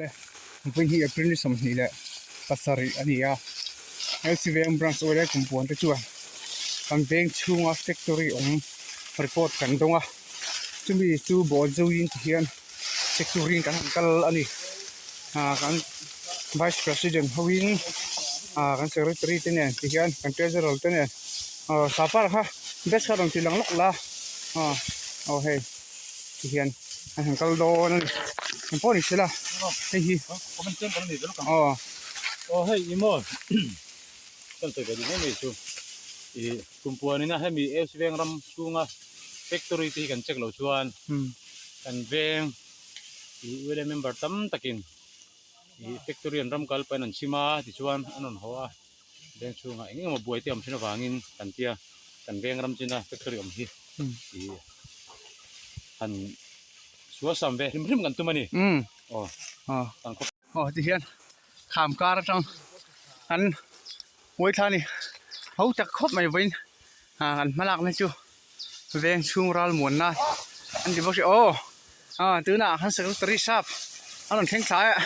Vawiin hi April ni 27 a ni a, LC Veng Branch Oil leh Kumpuan te chuan kan veng chhunga factory awm report kan dawng a, chumi chu ball zuiin ti hian check turin kan han kal a ni. Ah kan Vice President hoin ah kan Secretary te nen ti hian kan Treasurer te nen aw sapa kha desk kha rawn ti lang lawk la aw aw hei. Ti hian an han kal dawn a ni eng pawh ni se la hei hi aw aw hei i maw kan sawi ve duh mai mai chu ih kumpuan ina hemi AFC veng ram chhunga factory te hi kan check loh chuan kan veng ih U L A member tam takin ih factory an ram kal pahin an chim a tichuan an rawn haw a veng chhungah eng eng emaw buai te a awm thin avangin kan tia kan veng ram china factory awm hi ih han sual sam ve hrim hrim kan tum a ni aw kan khaw aw ti hian kham kar atang an ngawi thla a ni ho tak khawp mai vawiin ah kan hma lakna chu veng chhung ral muanna an ti bawk si aw ah tunah kan secretary sap a rawn thleng thlai a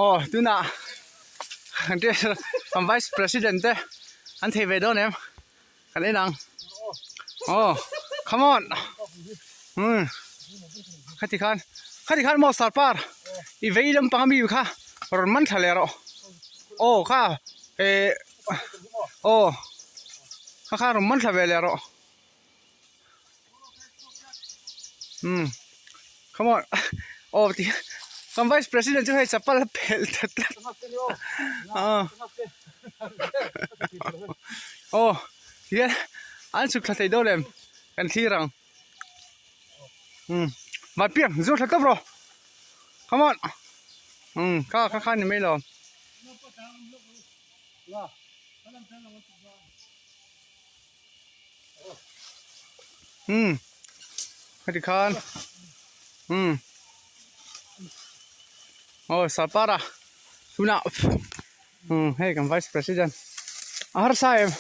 aw tunah kan vice president te an thei ve dawn em kan en ang aw come on umm khati khan khati khan maw sarpar i vei lampang ami kha rawn man thla leh rawh aw kha eh aw kha kha rawn man thla ve leh rawh umm come on aw ti kan vice president chu hei chapal a phelh ta tlat ah aw tihian an chhuk thla thei dawn em kan thlir ang umm vanpiang zu thla tawp rawh come on umm kha kha kha ni mai lo. Umm heti khan umm aw sapara tunah umm hei kan vice president a harsa em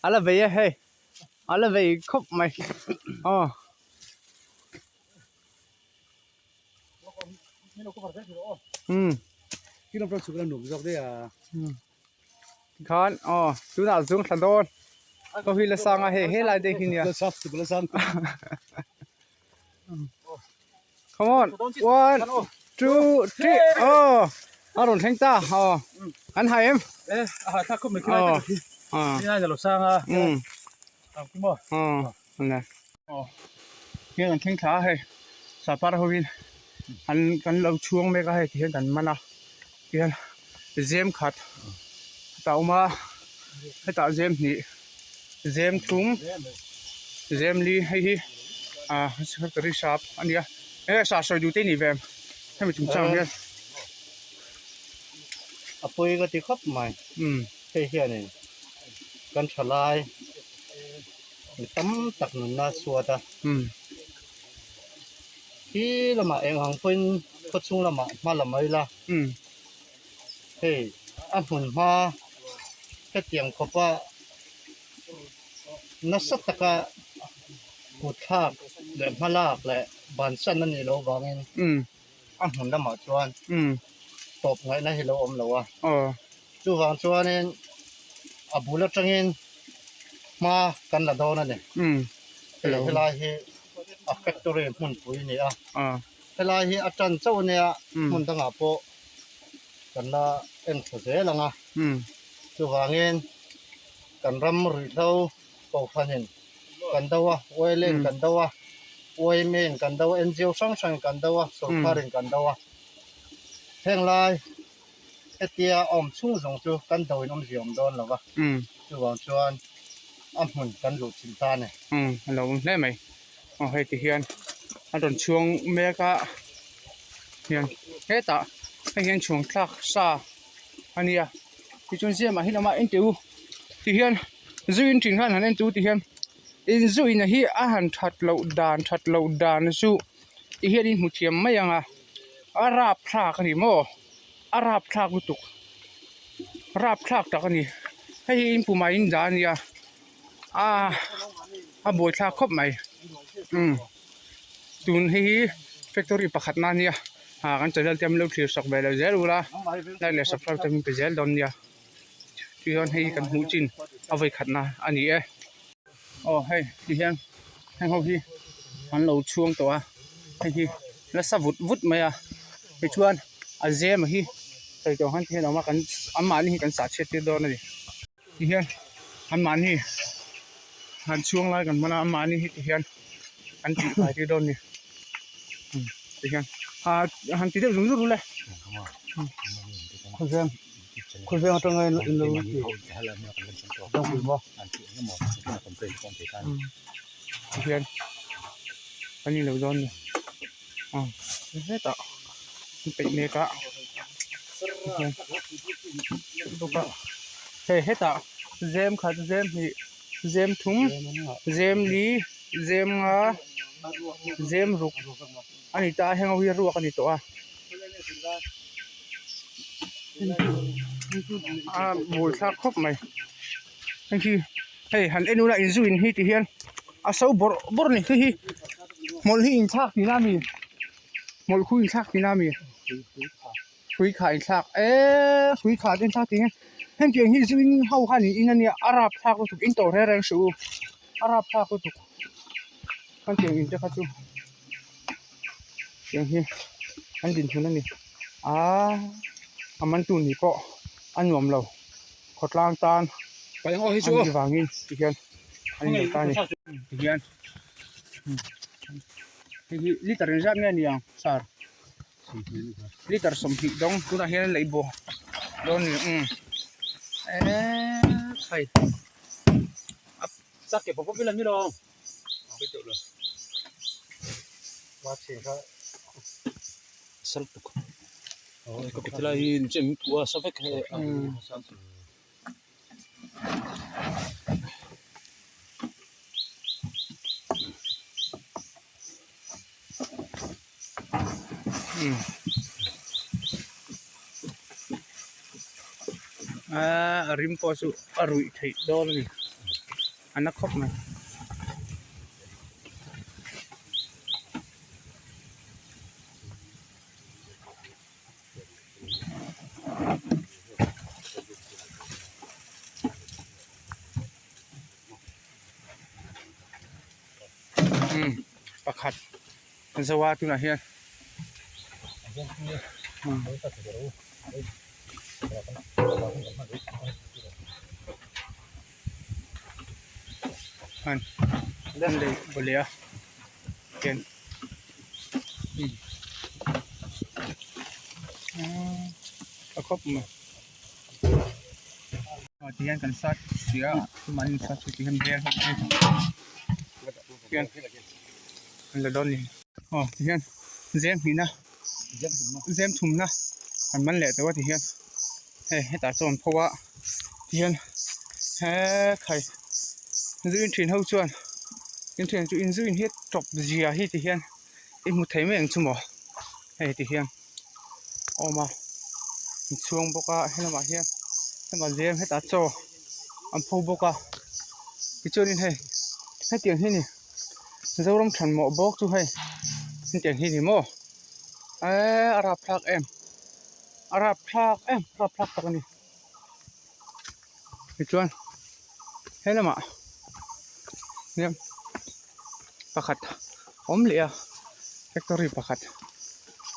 a la vei e hei a la vei khawp mai aw. Umm khan aw tunah zung thla dawn ka hui la sang a hei helai te hi nia come on one two three aw a rawn thleng ta aw an hai em aw aw aw heng an thleng thla a hei sapar ho in an kan lo chhuang mek a hei ti hian kan man a tihian zem khat hetah a awm a hetah zem hnih zem thum zem li hei hi ah secretary sap a ni a he sa sawi duh te a ni ve em hemi chungchang hian a pawi ka ti khawp mai hei hianin kan thalai. Mi tam tak nunna a chhuat a khi lamah eng ang pawhin khaw chhung lamah hma la mai la hei a hmun hma hetiang khawpa nasa taka kut thlak leh hma lak leh bansan a nih loh avangin a hmun lamah chuan tawp ngaihna hi lo awm lo a chuvang chuanin a bul atangin hma kan la dawn a ni hei helai hi a factory hmunpui a ni a helai hi a tan chauh a nia hmun dangah pawh kan la en tha zel ang a chuvangin kan ram ruihhlo kohhranin kan do a oil in kan do a yma in kan do a ngo hrang hrangin kan do a sawrkarin kan do a heng lai hetia awm chhung zawng chu kan do in awmzia awm dawn lo va chuvang chuan a hmun kan luh chilh ta a ni. Umm a lo awm hle mai aw hei ti hian a rawn chhuang mek a hian hetah hei hian chhuang thlak sa a nia tichuan ziamah hian amah en teh u tihian zu in thin khan han en teh u tihian in zu in hi a han that loh dan that loh dan chu tihian in hmu thiam mai ang a a rap thlak a ni maw a rap thlak lutuk rap thlak tak a ni hei hi in pumah in dah a nia a a buaithlak khawp mai umm tun hei hi. Factory pakhat na nia ah kan channel te an lo thlir sak ve lo zel ula like leh subscribe te min pe zel dawn nia tichuan hei kan hmuh chin a vawi khat na a ni e aw hei ti hian heng ho hi an lo chhuang tawh a hei hi nasa vut vut mai a tichuan a zem hi sawi tawh ang khan ti hian a awm a kan anmahni hi kan sah chhiat tir dawn a ni. Ti hian anmahni han chhuang lai kan hman a anmahni hi ti hian an tih fai tir dawn a ni ti hian ah han ti deuh zung zung ule Khawveng khawveng atanga in lo ti ti hian an ni lo dawn a ni aw hetah an peih mek a tihian bawk a hei hetah zem khat zem hnih zem thum zem li zem nga zem ruk a ni ta a heng ho hi ruak a ni tawh a a bul thlak khawp mai hei hi hei han en ula inzu in hi ti hian a so bawrh bawrh a ni hei hi hmawlh hi inthlak tihna a mi hmawlh khu inthlak tihna a mi hrui kha inthlak eee hrui kha te inthlak tih hian hengtiang hi zu in ho khan in in ania a rap thlak lutuk in tawh reng reng suh u a rap thlak lutuk hengtiang in te kha chu tiang hi an dinhmun a ni aaa a man tu nih pawh a nuam lo khawtlang tan an ni vangin tihian an inlo ta a ni tihian hei hi liter engzat nge a ni ang sir. Liter 20 dawng tunah hian lei bawh dawn ni umm eee khai Aaa a rim pawh chu a ruih theih dawn a ni a na khawp mai. Umm pakhat zo a tunah hian an lei bawlh a hian a khawp mai aw ti hian kan search sia tumah in search ti hian bel ho te hian an la dawn ni aw ti hian zem hnihna zem thumna an man leh tawh a ti hian hei hetah chuan an pho a ti hian he khai zuin thin ho chuan in thian chu inzuin hi tawp zia hi ti hian i hmu thei mai ang chu maw hei ti hian a awm a inchhuang bawk a helamah hian hema zem hetah chaw an pho bawk a tichuanin hei hetiang hi a ni Zoram thanmawh bawk chu hei hetiang hi a ni maw eee a rapthlak em a rapthlak em rapthlak tak a ni tichuan he lamah hian pakhat a awm leh a factory pakhat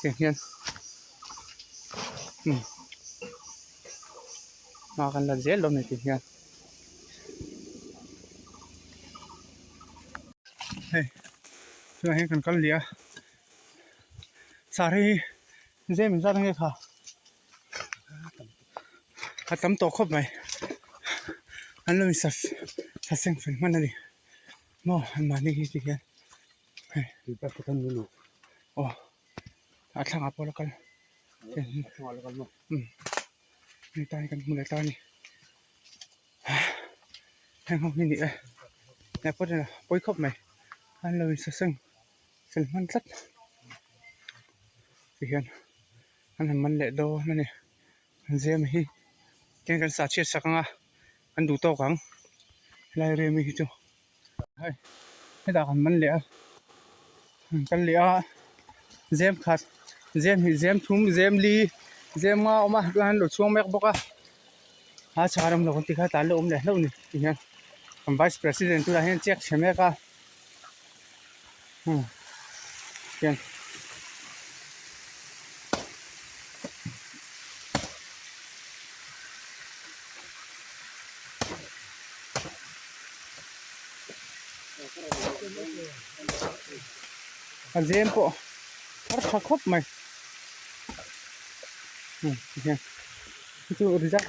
tiang hian umm hma kan la zel dawn a ni tih hian hei tunah hian kan kal leh a saree hi zem in zat ange kha. A tam tawh khawp mai an lo insa sa seng fel hman a ni maw an mahni hi ti hian hei aw a thlangah pawh la kal umm hei tan hi kan hmu leh ta a ni heng ho hi ni e he pawh chu pawi khawp mai an lo insa seng fel hman tlat ti hian. An han man leh dawn a ni an zem hi tiang kan sah chhiat sak ang a an duh tawk ang helai area mi hi chu hei hetah kan man leh a an kal leh a. Zem khat zem hnih zem thum zem li zem nga a awm a tunah hian an lo chhuang mek bawk a a chhar awm lo kan tih kha tlan lo awm leh hlauh a ni tih hian kan vice president tunah hian check chhe mek a hian. A zem pawh thar tha khawp mai tihian chu ri zat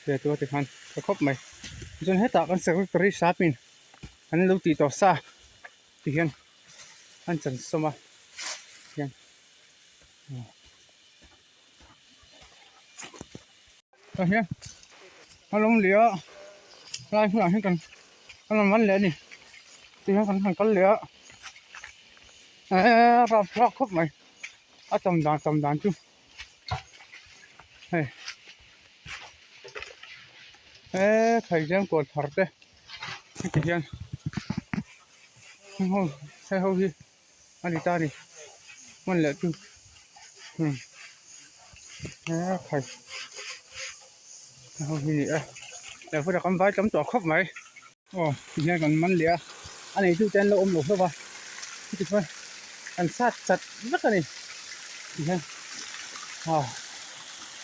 che te tikhan tha khawp mai chuan hetah kan secretary sapin an lo tih tawh sa tihian an chan sawm a hian. Tah hian a lo leh a helai hmunah hian kan kan rawn man leh a ni tihian kan han kal leh a eee rapthlak khawp mai a tam dan tam dan chu hei eee thaiziang kawl thar te heti hian heng ho heng ho hi. A ni ta a ni hman leh chu umm he khai ho hi ni e leh hmunah kan vai tam tawh khawp mai aw tihian kan man leh a a neitu te an lo awm lo hlauh va chuti chuan kan sat chat vek a ni tihian aw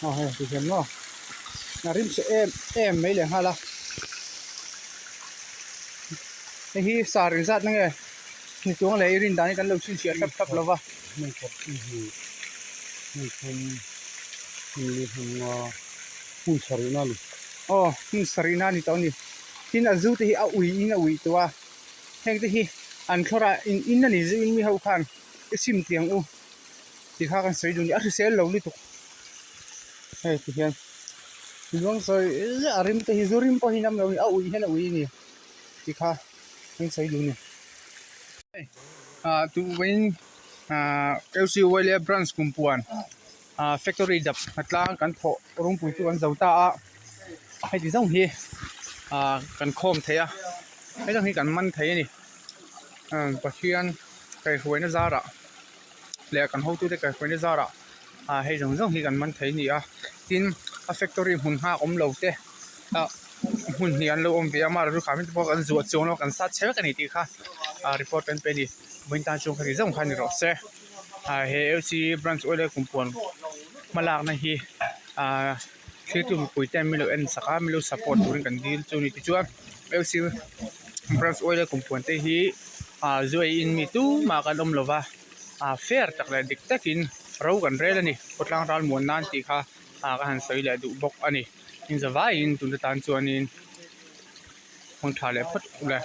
aw hei tihian maw a rim chhe em em mai leh nghal a hei hi sar inzat na nge. Ni chuang leh i rin dan hi kan lo chhinchhiah thlap thlap lo va. Hmun khat i hmuh hmun thum hmun li hmun nga hmun sarihna a ni. Aw hmun sarihna a ni tawh a ni. Tin a zu te hi a ui in a ui tawh a, heng te hi an thlawr a in in a ni zu in mi ho khan i sim tiang u tih kha kan sawi duh a ni a hrisel lo lutuk hei ti hian luang sawi a rim te hi zu rim pawh hi nam lo a ni a ui hian a ui a ni tih kha. An sawi duh a ni. Ah tuin ah L_C_Y leh branch kumpuan ah factory dap tlang kan thawh rawngpui chu kan zo ta a heti zawng hi ah kan khawm thei a heti hi kan man thei a ni Pathian kaihhruaina zarah leh kan hotute kaihhruaina zarah ah hei zawng zawng hi kan man thei a ni a tin a factory hmun nghak awm lo te ah hmun hnih an lo awm ve a amaherawhchu kha te pawh kan zuah chuang lo kan sat chhe vek a ni tih kha ah report kan pe a ni vawiin tan chuan khati zawng kha ni rawh se ah he L C branch oil kumpuan hmalakna hi ah thiltu mipui ten min lo en sak a min lo support turin kan dil chu a ni tichuan L C branch oil kumpuan te hi ah zu ei in mi tumah kan awm lova ah fair tak leh dik takin ro kan rel a ni khawtlang ral muan nan tih kha ah ka han sawi leh duh bawk a ni. Inzavaiin tun atan chuanin hmun tha leh phawt ule.